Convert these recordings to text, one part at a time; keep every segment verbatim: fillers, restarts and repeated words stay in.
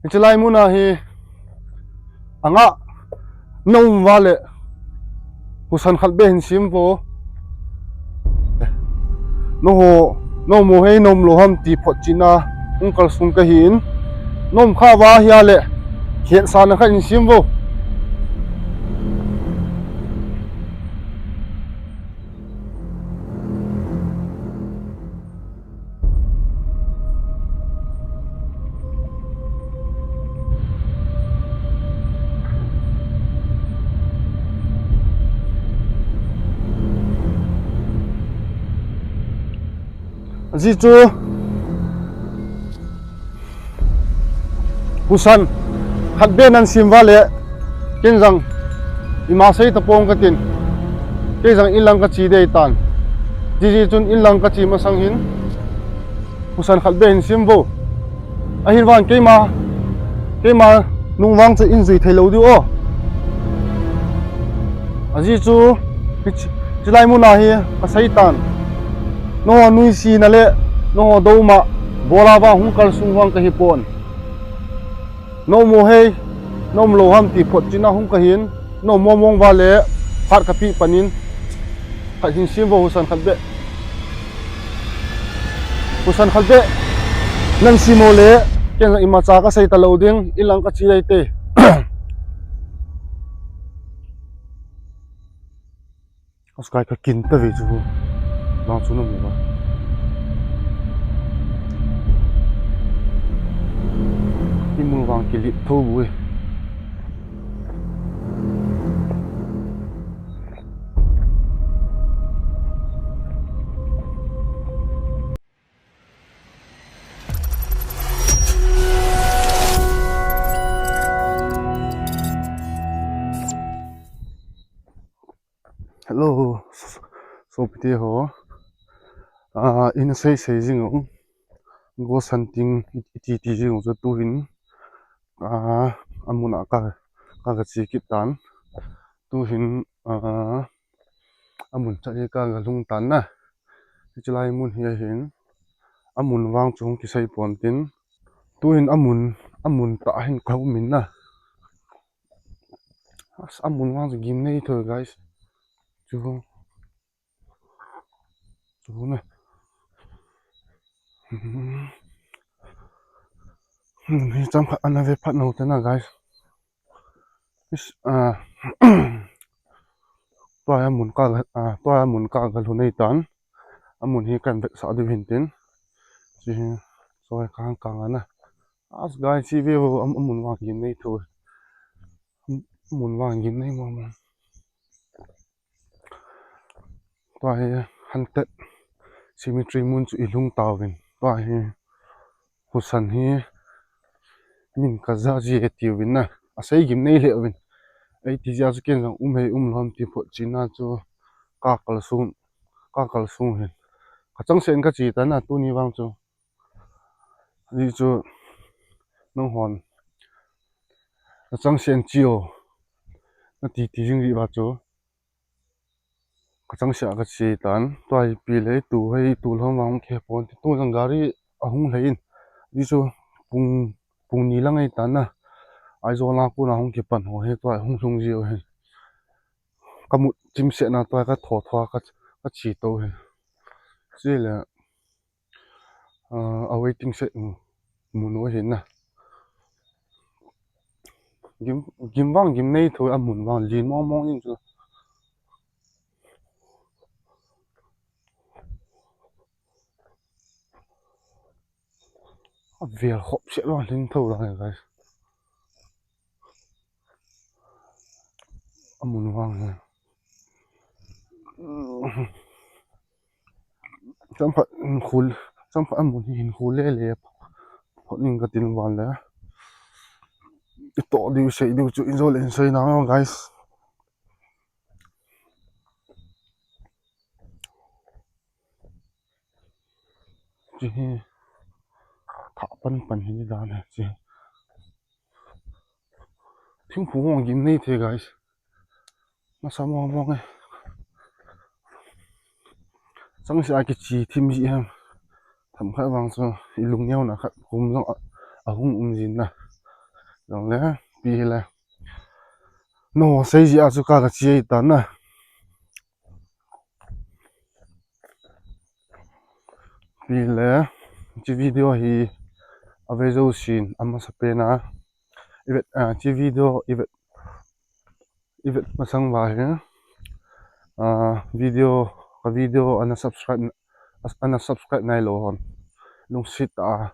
Hiche lai mun a hi anga nom uva le husan khat beh hin sem vo. Nangho, nangho hei nom lou ham ti photchetna hung kalsung kahin, nom kha uva ahile hetsahna khat hin sem vo. Ajeh chu husan khat beh nan sem uva le, ken jong ima sei tapong katin, kei jong inlang kache ding ahitan. Hijeh chun inlang kache masang hin husan khat beh hin sem vo. Ahivang keima, keima nung vang chu in jui thei lou diu o. Ajeh chu hiche, hiche lai mun a hi kasei tan. Nangho nuisatna le nangho douna bola vang hung kalsung vang kahi pon. Nom u hei, nom lou ham ti photchetna hung kahin, nom mong mong uva le phat kapeh panin, khat hin sem vo husan khat beh. Husan khat beh nan sem u le, ken imacha kasei talou ding, inlang kache ding ahi. Askai kakin tave chu. Vang chu namu uva. Imu vang kilip tho bu e. Hello, sopite ho. Ah, in sei sei jing u. Ghost hunting iti ti jing u chu tuhin. Ah, amun a ka, ka, kache kit tan. Tuhin, ah, amun cha hi ka, kalhung tan na. Hiche lai mun hi ahin. Amun vang chu hung kisei pon tin. Tuhin amun, amun tah hin ka um in na. As, amun vang chu gimnei tho, guys. Chu, chu na. Hmm. Hmm, hi chomkhat ana ve phat nau te na, guys. Is, ah, tua hi amun ka, ah, tua hi amun ka, kalhun ahitan. Amun hi kan vetsah diu hin tin. Chu hi, choi kang kang ana. As guys, chi ve vo, am-, amun vang gimnei tho. Amun vang gimnei mo mo. Tua hi haunted cemetery mun chu ilhung tauvin. Tua hi husan hi min kaja ji e tiuvin na. Asei gimnei lheh uvin. Eiti jeh a chu ken jong um hei um lou ham ti photchetna chu ka kalsung, ka kalsung hin. Kachangseh in kache tan na tuni vang chu. Ajeh chu nanghon, nachangseh in che o, nati ti jing jeh uva chu kachangseh a kache tan. Tua hi ipi le tu hei tu lhon vang hung kipon ti, tu jong gari ahung lhai in. Ajeh chu pung, pung ni lang ahitan na. Aizawl a kona hung kipan ho hi tua hung lhung ji u hi. Kamut chimseh na tua katho tho a ka, kache to hi. Chule Ah, a waiting shed, um, mun u ahi na. Gim, gim vang gimnei tho, amun vang lin mong mong in chu. Avel khop seh vang lin tho la, guys. Amun vang hi. Chomkhat hin khul, chomkhat amun hi hin khul le le. Phot ning katin vang le. Ito diu sei diu chu in jo le in sei na, guys. Chi hi. Thah pan pan hi dan hi chi. Thingphung vang gimnei tho, guys. Nasa mong mong e. Changseh a kiche thim ji ham. Themkhat vang chu ilung neo na khat kum jong a, ahung um jin na. Tang le, pi hi le. No, sei ji a chu ka ka chi ta na. Pi le, chi video hi a ve zo sin, a masa pe na. I vet, a, chi video, i vet, i vet masang va hi. A, video, ka video ana subscribe, ana subscribe nai lo hon. Lungsit a,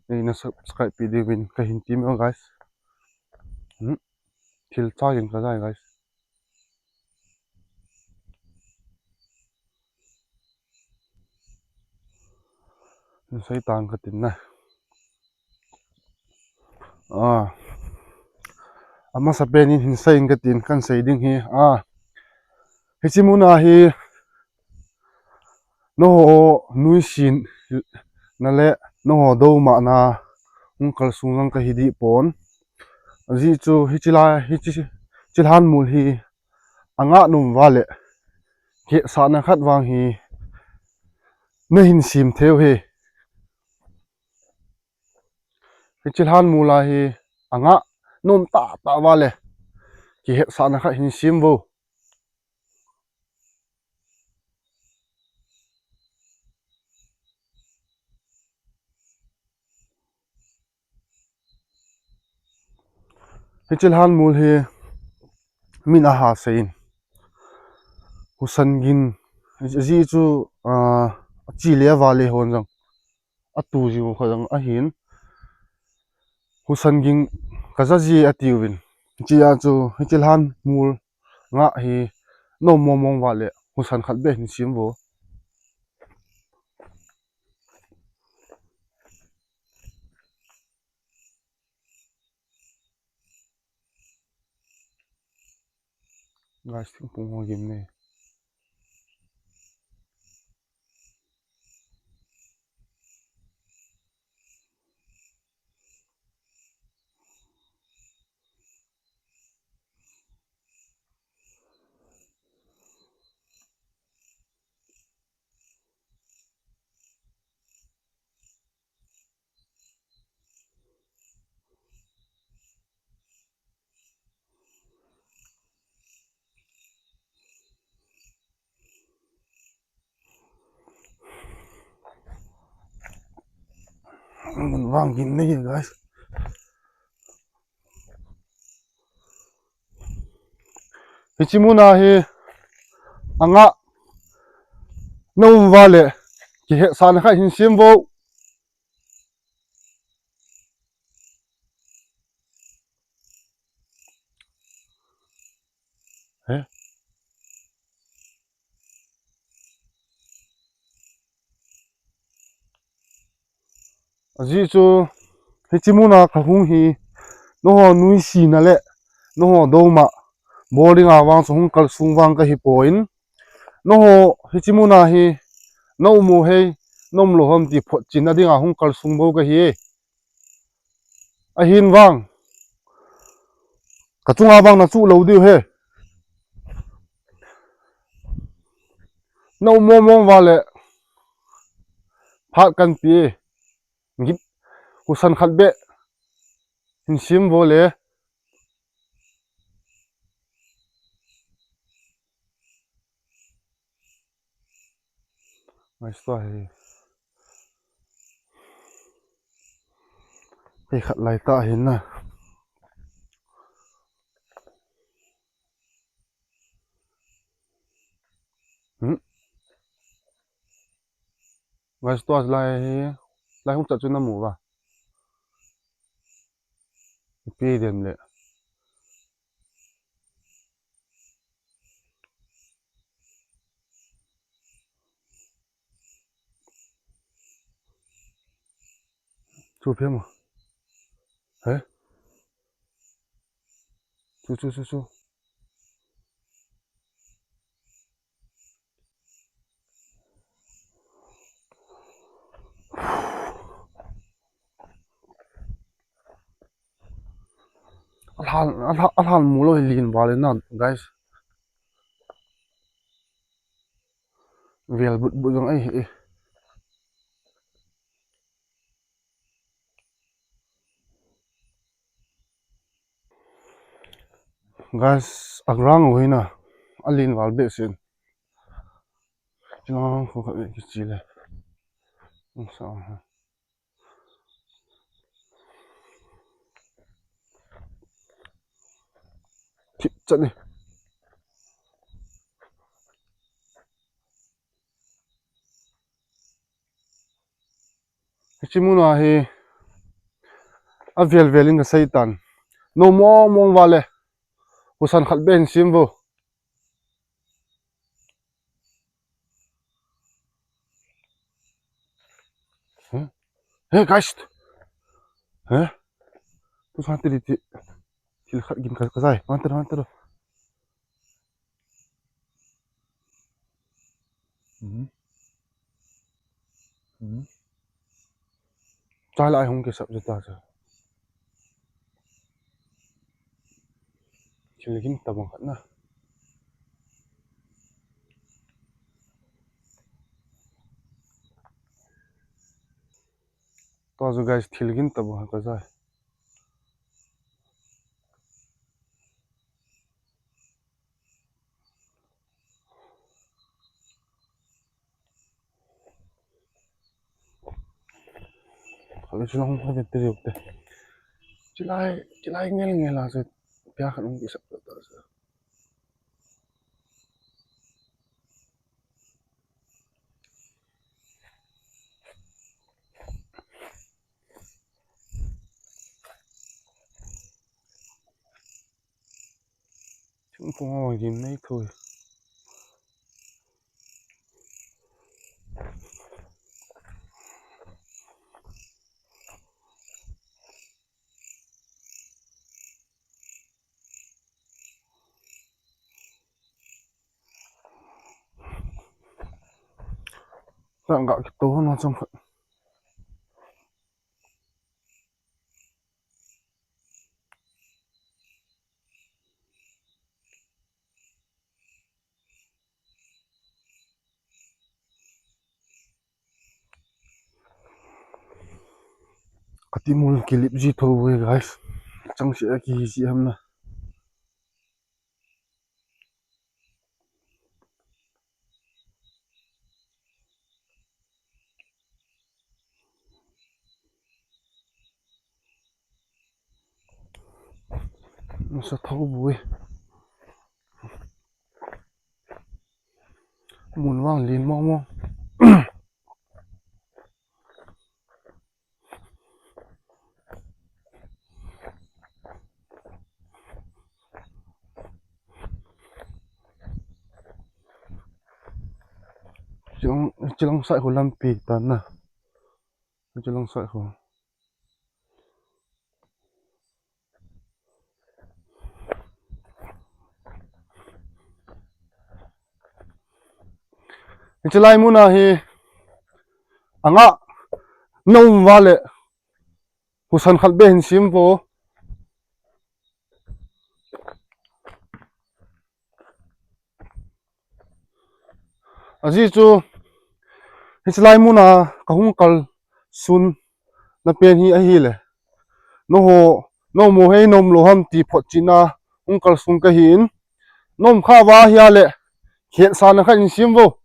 nei na subscribe pi diuvin ka hin ti mo, guys. Hmm. Thil chagin ka jai, guys. Hin sei tang ka tin na. A. A masa pen in hin sei in ka tin, kan sei ding hi. A. Hichi muna hi. Noho nuisin na le, noho doma na, hung kalsung lang ka hi di pon. Aji chu, hichi la, hichi, chilhan mul hi, anga nom va le, kihetsahna khat vang hi, na hin sim theu hi. Hichi lhan mula hi anga nom tah tah va le. Kihetsahna khat hin sim vo. Hichi lhan mul hi min aha seiyin. Husan gin, aji chu, a, achi le va le hon jong. Atu jiu kha jong ahin. Husan ging ka ja ji atiuvin. Chia chu, hichi lhan mul nga hi nom mong mong va le, husan khat be hin sim vo. Guys, thingphung ho gim ne. Vang gin nei, guys. Hichi muna hi anga nom va le, kihetsahna khat hin sim vo. He? Aji chu, hichi muna ka hung hi, noho nuisina le, noho doma, boarding a vang chu hung kalsung vang ka hi pon. Noho, hichi muna hi, na um u hei, na um lo ham ti photchin na dinga hung kalsung bou ka hi. Ahin vang. Ka chunga vang na chu lo diu he. Na um mong mong va le. Phat kan pi. Git. Husan khat be. Hin sim vo le. Ngai sua hi. Hei khat lai ta hin na. Hmm. Ngai sua lai hi. Lai hung chat chu na mu va. Ipi dem le. Chu phe mo. He? Chu, chu, chu, chu. Alhan, alhan, alhan mu lo hi lin val in na, guys. Vel but but jong ai, ai. Guys, a ground u hi na, a lin val behseh. Chilang khu khat ve kichi le. Sa ha. Thip chat ni. Hichi mun a hi a vel vel in ka sei tan. Nom mong mong vale. Husan khat beh hin sem vo. Huh? Hey guys. Huh? Tu san ti ti. Thil khat gin ka, ka sai. Wan ta, wan ta. Hmm. Hmm. Chai lai hung kisap je ta cha. Thil gin tabang khat na. To jo guys, thil gin tabang khat ka sai. Khabe chulong khabe te jok te. Chilai, chilai ngel ngel a se pia khan ung kisap ta se. Thingphung ho gin nei thui. Tang ga kito na chang khat. Kati mul kilip ji tho ve guys. Chang se ki ji ham na. Nasa tho bui. Mun vang lin mong mong. Chilang, chilang sai khu lampi tan na. Chilang sai khu. Hichi lai mun a hi anga nom vale husan khat beh hin sem vo. Ajeh chu, hichi lai mun a ka hung kal sun na pen hi ahile. Nangho, nangho hei nom lou ham ti photchetna hung kal sun ka hin. Nom kha va hia le, khetsa na khat in sem vo.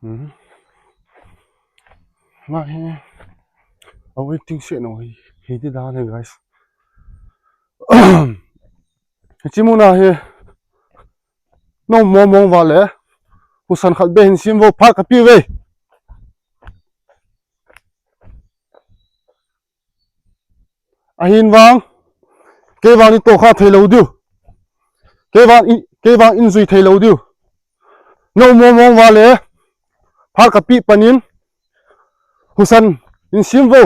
Hmm. Nga hi a waiting shed no hi, hi ti dan hi guys. Hichi mun a hi nom mong mong vale husan khat beh hin sem vo, phat ka pe ve. Ahin vang, kei vang in tohkha thei lou diu. Kei vang in, kei vang in jui thei lou diu. Nom mong mong vale, phat kapeh panin, husan hin sem vo.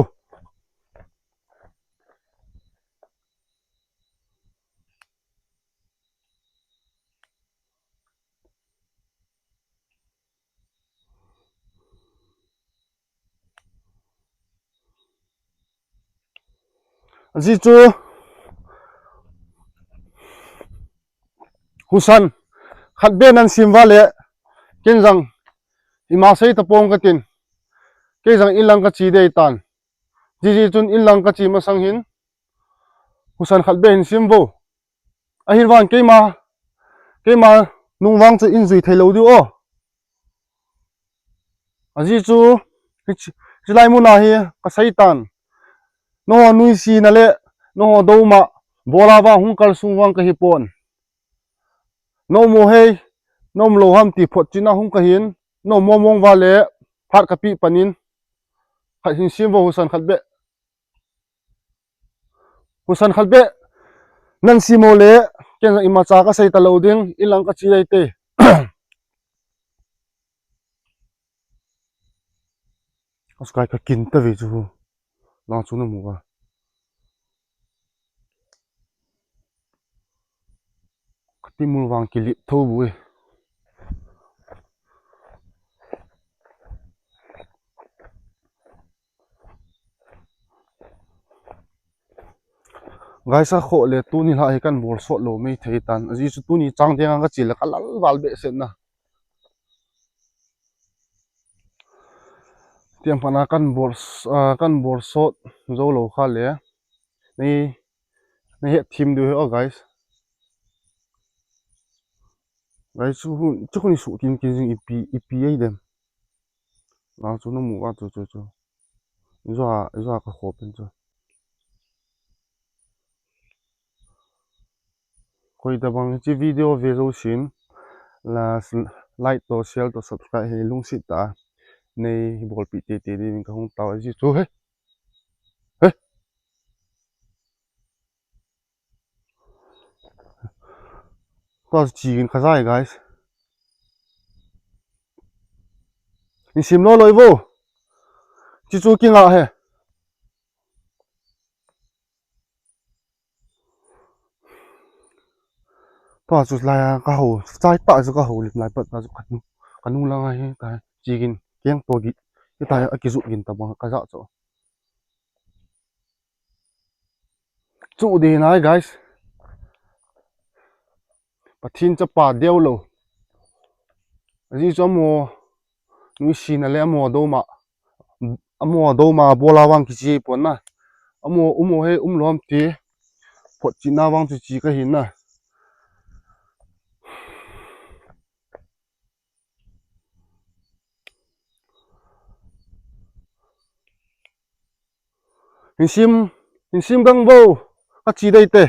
Ajeh chu husan khat beh nan sem vale, ken jong ima sei tapong katin, ken jong inlang kache dei tan. Ajeh chun inlang kache masang hin husan khat beh hin sem vo. Ahin vang keima, keima nung vang chu in jui thei lou diu o. Ajeh chu, hiche, hiche lai muna hi kasei tan. Nangho nuisat na le, nangho doma, bola vang hung kalsung vang kahi pon. Nom u hei, nom lou ham ti photchetna hung kahin, nom mong mong vale, phat kapeh panin, khat hin sem vo husan khat beh. Husan khat beh nan sem u le, ken imacha kasei talou ding, inlang kache dei te. Askai kakin tave chu. Lang chu namu a. Kati mul vang kilip tho bu e. Guys, akhoh le tuni lah hi kan bol sot lou mei thei tan. Ajeh chu tuni chang ding a kache le kalal val behseh na. Tiang pana kan bol, ah, kan bol sot jou lou kha le. Nei, nei het thim diu hi o, guys. Guys, chu hun, chu hun su kin kin jing ipi, ipi ai dem. Lang chu namu a chu chu chu. Ijua, ijua ka khop in chu. Koi tabang hiche video ve jousen, la, like to, share to, subscribe hi lungset tah a nei bolpeh teitei dingin kahung tao ahi chu he. He. Tua chu che gin kajai, guys. Hin sem lou lou vo. Che chu kinga he. Tua chu lai a kaho, chai tah chu kaho lim lai pat ta chu kanu, kanu lang a hi ta che gin, keng to gi, kita a kijut gin tabang kaja chu. Chu ding ahi, guys. Pathen chapa deu lou. Ajeh chu amaho nuisat na le amaho doma. Amaho doma bola vang kiche pon na. Amaho um u hei um lou ham ti. Photchetna vang chu che kahin na. Hin sem, hin sem gang vo, kache dei te.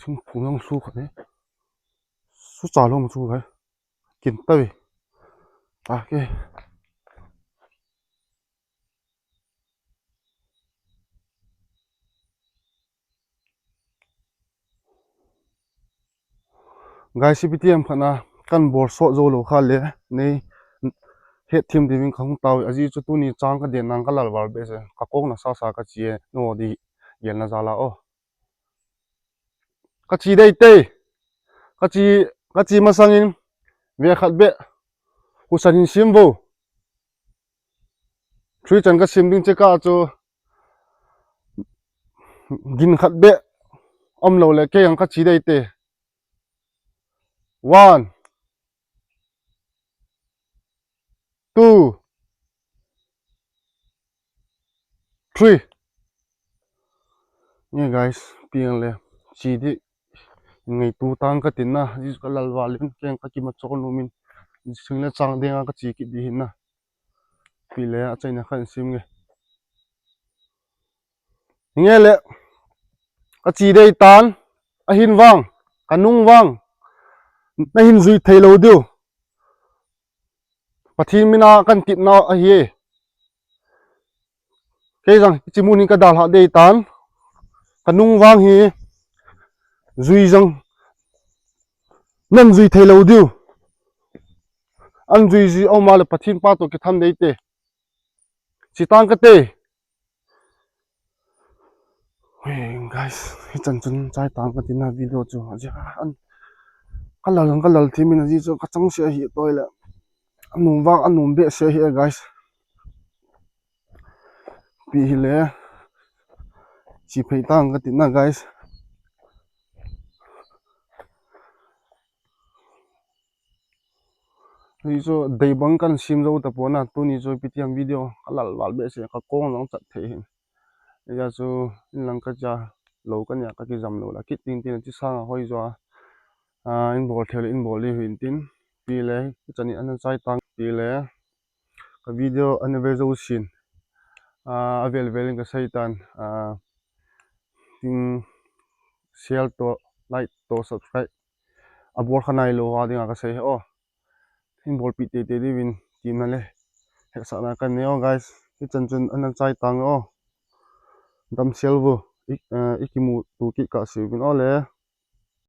Sung phung yang su khat ne. Su cha lom chu kai. Kin ta ve. Ta ke. Guys, ipi ti ham khat na, kan bol sot jou lou kha le, nei het thim diuvin kahung tao, ajeh chu tuni chang kaden nang kalal val behseh, kakong na sasa kache, nangho ding gelna jal a o. Kache dei te, kache, kache masang in, ve khat beh, husan hin sem vo. Three chan kasem ding che kah chu gin khat beh um lou le kei ang kache dei te. One, two, three. Nge guys, piang le che ding ngaito tang katin na, ajeh chu kalal val in kei ang kakima chol nom in, sing le chang ding a kache kit ding hin na. Pi le achaina khat sim nge. Nge le, ka chi dei tan, ahin vang, ka nung vang, na hin jui thei lo diu. Pathen mina kan tipna ahi. Kei jong, hiche mun hin ka dalha dei tan, ka nung vang hi, jui jong, nan jui thei lo diu. An jui jui, aum a le Pathen pa toh kitham dei te. Chi tang kate. Hey, guys, hichan chun chai tang kati na video chu. Ajeh a an ka lal, ka lal thimin ajeh chu ka chang se ahi toile. Anum vang, anum behseh ahi, guys. Pi hile. Chi phei tang kati na, guys. Hichu dei bang kan sim jou tapon a, tuni chu ipi ti ham video ka lal val behseh, ka kong jong chat thei hin. Hijeh chun inlang ka cha lou ka nia ka kijam lou la kit tin tin chi sanga hoi jo a, in bol thei le in bol ding hin tin. Pi le, hichan in ana chai tang pi le, ka video ana ve jou sin, a, avel vel in ka sei tan, a, tin share toh, like toh, subscribe abol kha nailou a dinga ka sei e o. In bolpi teitei diuvin tina le hetsahna kanei o, guys. Hichan chun ana chai tang o. Damsel vo, i, eh, ikimuto kit kah seuvin o le.